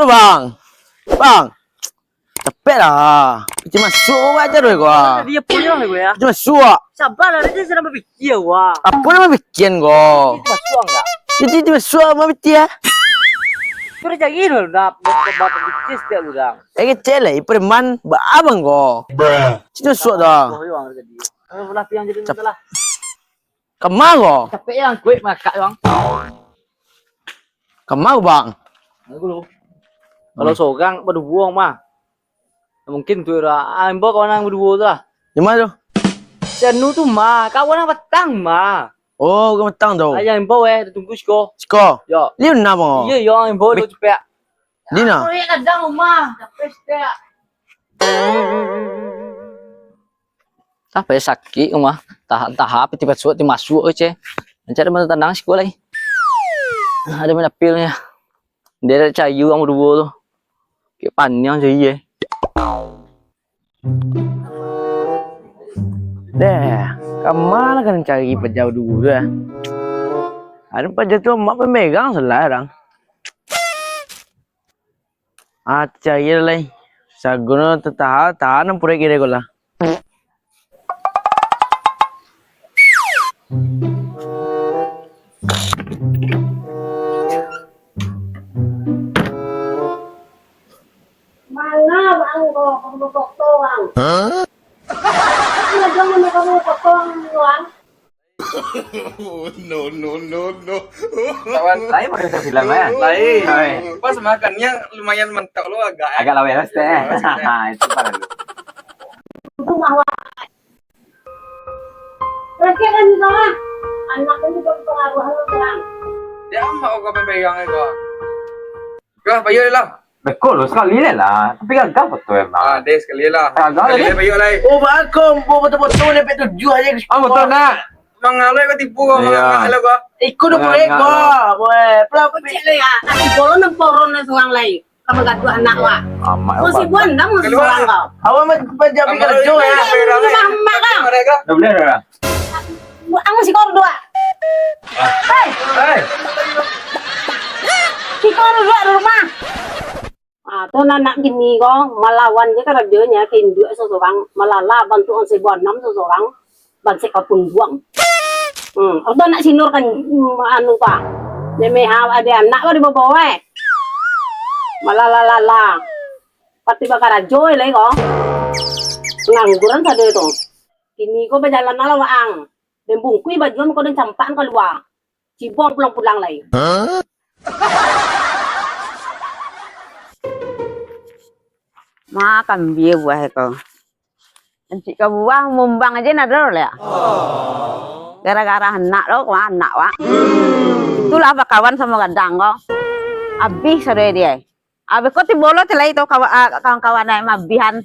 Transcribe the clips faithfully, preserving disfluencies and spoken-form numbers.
Bang. Bang. Capek lah. Piti masuak ko aja doh ko. Tadi apo yo ko ya? Piti masuak. Sabar lah, dia sedang berpikir wah. Apo nan bapikian ko? Piti masuak enggak? Piti, piti masuak apo piti ya? Sudah cari dulu dah, bapak pikir setiap orang. Eh, kecil lah, preman, ba-, abang ko. Piti masuak dah. Oh, yo, tadi. Eh, belah tiang jadi Cap- masalah. Kama ko? Capek yang kuat makak, Bang. Kama ko, Bang? Aku lu. Kalau Hmm. sorang, baduo mah. Mungkin tu lah. Ah, imbau kawan yang baduo tu lah. Di mana tu? Si Anu tu mah. Kawan yang petang mah. Oh, bukan petang tu. Ah, yang imbau eh. Tunggu siko. Siko? Yo. Liu na, Bang? Iya, yo, imbau Be- tu capek. Di na? Oh, iya, kadang rumah. Capek, capek. Tah, payah sakik rumah. Tahan, tahan, piti masuak, piti masuak, ceh. Rancak ado tanang siko lai. Ado main apilnyo. Dia ado cayu urang baduo tu. Kek paniang cayu, eh. Deh, kama lah kan cari paja baduo tu, eh. Ado paja tu, mak pemegang salah orang. Ah, cari lai. Saguno tatahan, tahan nan purek kiri ko lah. Mana bang ko, kamu foto bang? Hah? Mana bang, mana kamu foto bang? No, no, no, no. Kawan, lain pada film, eh? Lain. Lain. Pas makannya lumayan mantap lo, agak, eh? Agak laweh lah, Ustaz, eh? Laweh lah, Ustaz. Itu parah tu. Itu mah, wah. Laki kan di bawah. Anak kan juga pengaruh lo, Bang. Ya, amak kau pegang, eh, kau. Kau, payu lah. Beko lo, sekali je lah. Tapi gagal foto emang. Ah, deh, sekali lah. Gagal sekali je. Payu lah. Oh, bang, kau bawa foto-foto ni sampai tujuh aja. Ah, betul nak. Mangalai kau tipu kau, mangalai kau. Ikut dulu, Beko. Weh, pelapik. Kecil lah ya. Tapi bolon nan poron ni surang lai. Kau bagaduh anak wak. Amak. Masih buan dah, masih surang kau. Awak macam jadi kerja ya. Rumah emak kau. Dah boleh dah. Ang sikor dua. Hei. Hei. Sikor dua di rumah. Ah, tu anak bini ko, malawan je karajonyo, ka induak sasurang, malala bantuak ang saribu anam sasurang, bansek ka punduang. Hmm, atau nak sinur kan, hmm, anu ka. Memeha ade anak ko dibabawa, eh. Malala-lala. Pati bakarajo lai ko. Pangangguran sado tu. Kini ko bajalan lah waang. Den bungkuih bajuan ko den campakan kalua. Cibong pulang-pulang lai. Makan bia buah ko. Ancik ka buah mumbang aja nado lah. Gara-gara anak lo, wah, anak, wah. Itulah bakawan samo gadang ko. Abih sado dia. Abih ko tibo lo celai tu kawa-, ah, kawan-kawan ai mabihan.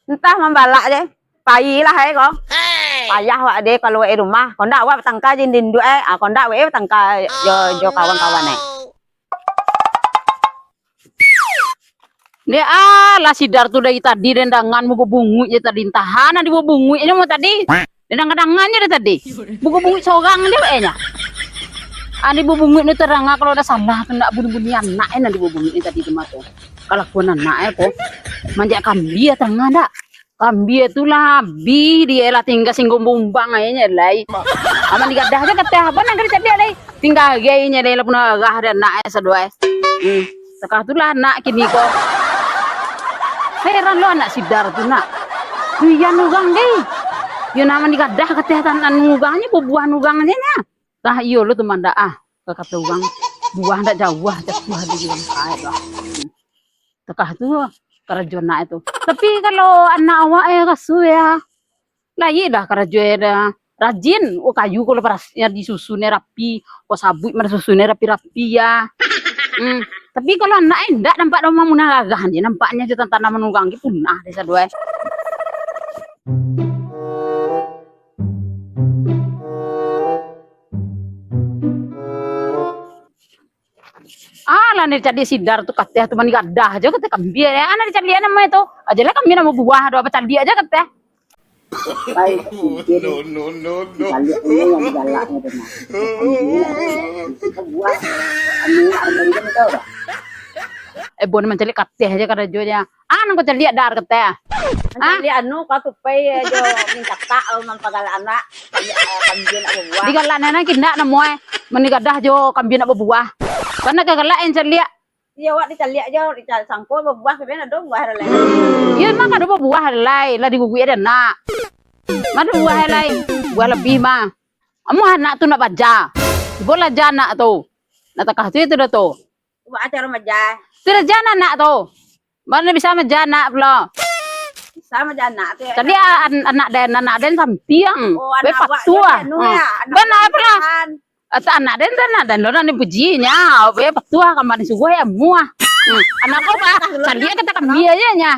Entah mambalak je. Pailah ai ko. Payah wak de kalua dari rumah. Kondak wak batangka jo induak ai. Ah, kondak wak batangka jo, jo kawan-kawan ai. Dek alah, si Dar tu dari tadi den dangan muko bunguik je tadi. Entah nan dibawa bunguik je mo tadi. Dek dangan-dangan je dari tadi. Muko bunguik sorang je wak nyo. Ah, dibawa bunguik ni tarang ah, kalau ado salah tu ndak bunyi-bunyi anak eh nan dibawa bunguik ni tadi tu mah tu. Kalakuan anak eh ko. Manjak kambia tarang ah ndak. Kambia tu lah abih dia lah tingga singgung bumbang aja nyo lai. Aman digadah je kateh apo nan ka dicaliak lai. Tingga aja nyo lai lah punah arah dah anak eh sadua eh. Hmm. Takah tu lah anak kini ko. Heran lo anak si Dar tu nak. Duian urang deh. Yo naman digadah kateh tanan urang nyo bubuahan urang aja nyo. Tah iyo lo tu mandak ah. Ka kato urang buah ndak jauah jatuah di urang kaek lah. Takah tu karajo anak tu. Tapi kalau anak awak eh raso ya, layi dah karajo eh dah. Rajin, oh kayu kalau paras ya disusun eh rapi, oh sabuik mah disusun eh rapi-rapi ya. Hmm. Tapi kalau anak eh ndak nampak dah mamunah gagah ni, nampaknya je tantang menunggang gitu nah desa dua eh. Alah, ni cadi si Dar tu kateh tu mani gadah je kateh kambia. Anak dicaliak namo tu. Ajalah kambia namo buah do apo caliak je kateh. Baik, mungkin no, no, no, no. Dicaliak dulu yang galaknya tu nah. Kambia, buah, anu, anu itu tahu tak? Ebo ni mancaliak kateh aja karajo aja. Ah, nan kau caliak dar kateh. Ah? Mancaliak anu, kau tupai aja mintak tak, kau mampagalak anak. Caliak, eh, kambia nak babuah. Digalak nan kindak namo eh. Mani gadah jo kambia nak babuah. Kana kagalak yang caliak. Iyo, awak dicaliak aja, dicaliak sangko babuah, sebenarnya ada buah ada lain. Iyo, emang ada babuah ada lain. Lah diguguik ada nak. Mana buah yang lain? Buah lebih mah. Amuah anak tu nak baja. Ibo lah ja anak tu. Nak takah tu itu dah tu. Buat acara maja. Tu dah ja anak tu. Mana bisa maja anak pulo? Bisa maja anak tu. Tadi an anak den, anak den sampiang. Oh, be anak awak patuah. Jadi anu ya, anak Bana awak apalah? Kan. Ata anak den, anak den lo nan dipuji nya. Be patuah kamari subuh ya muah. Hmm. Anak kau bah, caliak kata kambia aja nya.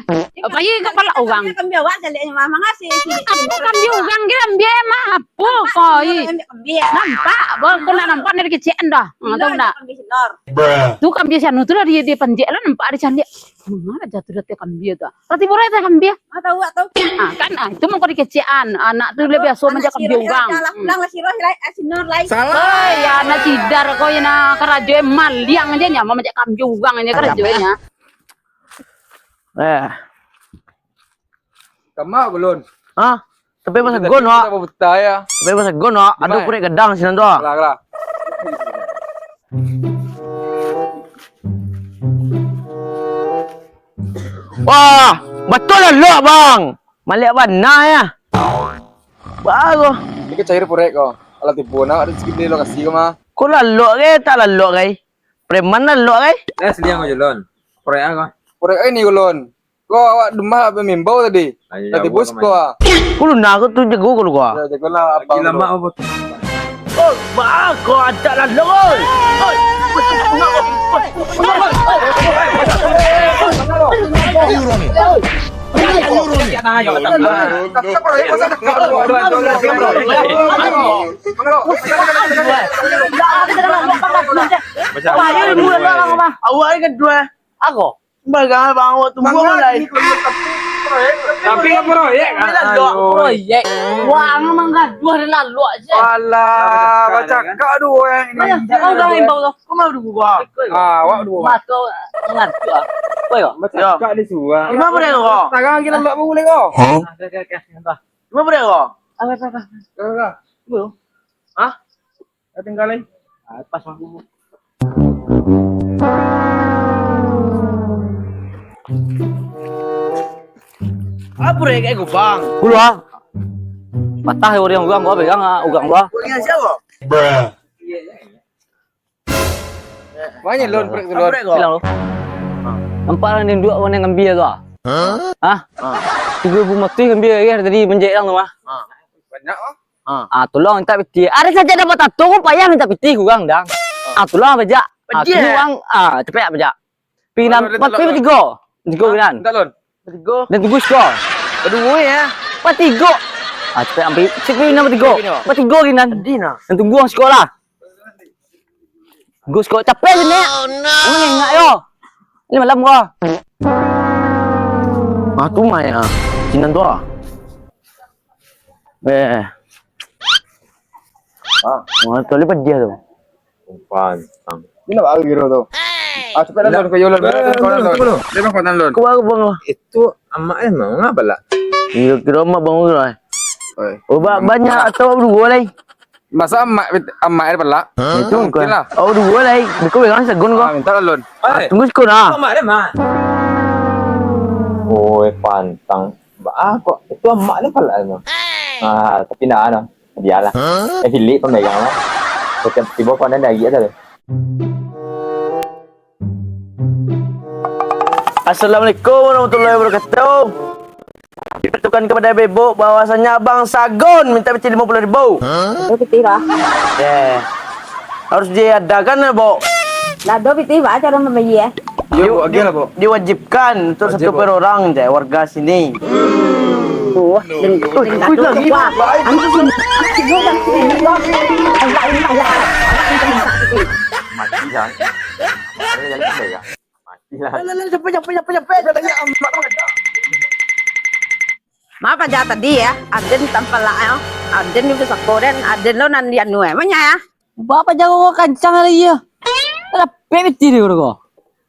Apa iya kepala orang? Kambia awak caliaknya mah, mangasi. Apa kambia orang kira kambia mah? Apa kau? Nampak, bah, kau nak nampak dari kecil dah. Hmm, tahu tak? Kambia sinor. Tu kambia sianu tu lah dia, dia panjek lah nampak dia caliak. Manga lah jatuh dari kambia tu. Rati burai tu kambia. Ah, tahu, tahu. Ah, kan, ah, itu mah kau dikecekan. Anak tu lah biaso manjak kambia urang. Pulang lah siro, lai, ah, sinor, lai. Salah. Oi, ya, anak cidar kau ya, nak karajo maliang aja nya, manjak kambia urang aja karajo nya. Eh. Kama belum? Hah? Tapi masa gon, Wak. Tapi masa gon, Wak. Ado kurek gadang sinan tu, Wak. Kalah, kalah. Wah, batua lah lok, Bang. Maliak bana ya. Baru. Ini ke cair purek ko. Alah tipu nak ada sikit di lokasi ko mah. Ko lalok ke, tak lalok ke? Preman lalok ke? Eh, seliang ko Julon. Purek ko. Purek ini Julon. Ko awak dumah bamimbau tadi. Ayo, lah tipu siko ah. Ko luna ko tu jago ko lu ko. Ya, jago lah abang. Lagi lamak apa tu? Oh, ba ko adak lah lo. Oi. Ayo, Roni. Ayo, Roni. Awak ni kedua. Ako. Bagang bang awak tu buang lai. Tapi ka proyek kan? Proyek. Wah, memang gaduh ada lalu aja. Alah, bacakak duo yang ini. Kau dah imbau tu. Kau mau dulu gua. Ah, awak dulu. Mata ngantuk ah. Kau ya? Bacakak di suah. Lima boleh kau? Tangan kita lelak boleh kau? Oke, oke, oke. Lima boleh kau? Apa, apa, apa? Hah? Dah tinggal lai. Ah, pas aku. Apa dek kayak gubang? Gulu ah. Patah ya orang, orang gua pegang ah, orang gua. Punya siapa? Banyak lon, prek tu, lon. Apa dek kau? Bilang lu. Nampak orang yang duduk, orang yang ngambil tu ah. Hah? Tiga ribu mati ngambil lagi tadi menjek orang tu ah. Banyak ah. Ah, tolong minta piti. Ada saja dapat tato, kau payah minta piti kurang dang. Ah, tolong apa jak? Ah, kini uang, ah, cepek apa jak? Pinan, empat puluh tiga. Tiga pinan. Minta lon. Tiga. Dan tunggu siko. Kedua ya. Empat tiga. Ah, cepek ambil. Cepek pinan empat tiga. Empat tiga pinan. Dan tunggu uang siko lah. Gus kok capek je, Nek. Oh, no. Ini ngak yo. Ini malam gua. Ah, tu mah ya. Sinan tu ah. Eh. Ah. Wah, tu lipat dia tu. Umpan. Ini nak bagi tu. Ah, cepat dah, Lon. Kau yo, Lon. Lon, Lon, Lon. Dia bang, Lon. Kau baru bang lah. Itu amak eh, mau ngapa lah? Iya, kira amak bang lah. Oi. Oh, ba-, banyak atau dua lah. Masa amak, amak ada pelak? Itu mungkin lah. Oh, dua lah. Bukan orang sagun kau. Ah, minta lah, Lon. Ah, tunggu sekon ah. Amak ada mah. Oi, pantang. Ba, ah, kok itu amak ni pelak tu. Ah, tapi nah, nah. Bialah. Eh, bilik pemegang lah. Macam tiba kau ada lagi ada. Assalamualaikum warahmatullahi wabarakatuh. Dikatakan kepada ibu-ibu bahwasanya abang sagun minta piti lima puluh ribu. Ada piti lah. Yeah. Harus diadakan ya, Bu. Lah, ada piti, Pak, cara membayar. Yo, Bu, agiah lah, Bu. Diwajibkan untuk satu per orang je warga sini. Tuh, dan, dan, wah, anjing, anjing, anjing, anjing, anjing. Mati lah. Ada yang pindah ya? Mati lah. Lah, lah, lah, sampai, sampai, sampai, sampai. Maaf aja tadi ya, Aden tanpa lah ya. Aden ni pusako dan Aden lo nan di anu eh. Manya ya? Bapak jago kau kancang hari ya. Ada pepiti dia kau.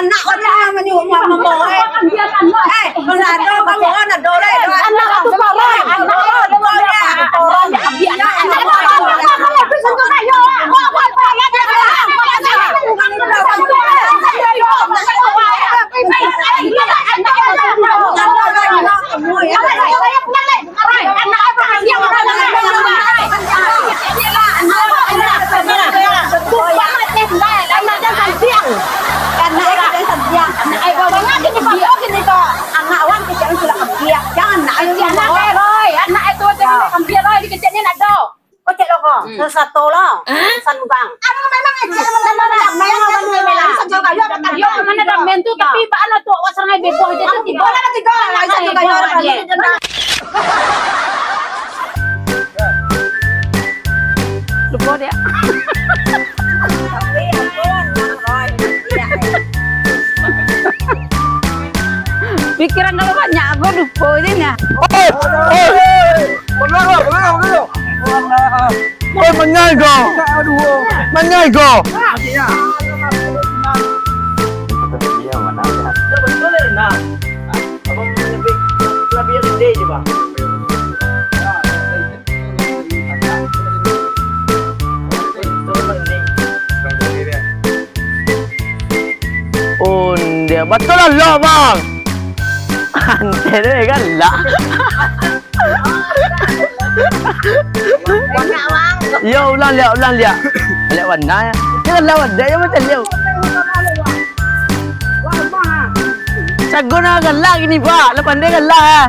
Anak orang yang menyuruh mama, eh. Eh, benar, kamu orang ada orang. Anak tu korang, anak orang. Anak orang kecil sudah kecil, jangan nak anak orang. Anak itu macam ni, ambil lah, di kecil ni nak dok. Kocek lo ko, hmm, sasato lo. Hah? Sanugang. Aduh, memang aja, memang, memang, memang, memang, memang. Yo, kemana damen tu, tapi bak anu tu, awak serangai beboh je tu, tiba. Bola lah tiga, lah, satu kali orang je. Lupa dia. Pikiran kalau banyak, aku lupa je nya. Oi, oi. Oi, manyai ko. Manyai ko. Batua lah, lah, bang. Anteh deh, galak. Yo, ulang liak, ulang liak. Liak bana yo. Yo, galak bana yo, macam liak. Sagon lah galak kini, Pak. Lah pandai galak, ah.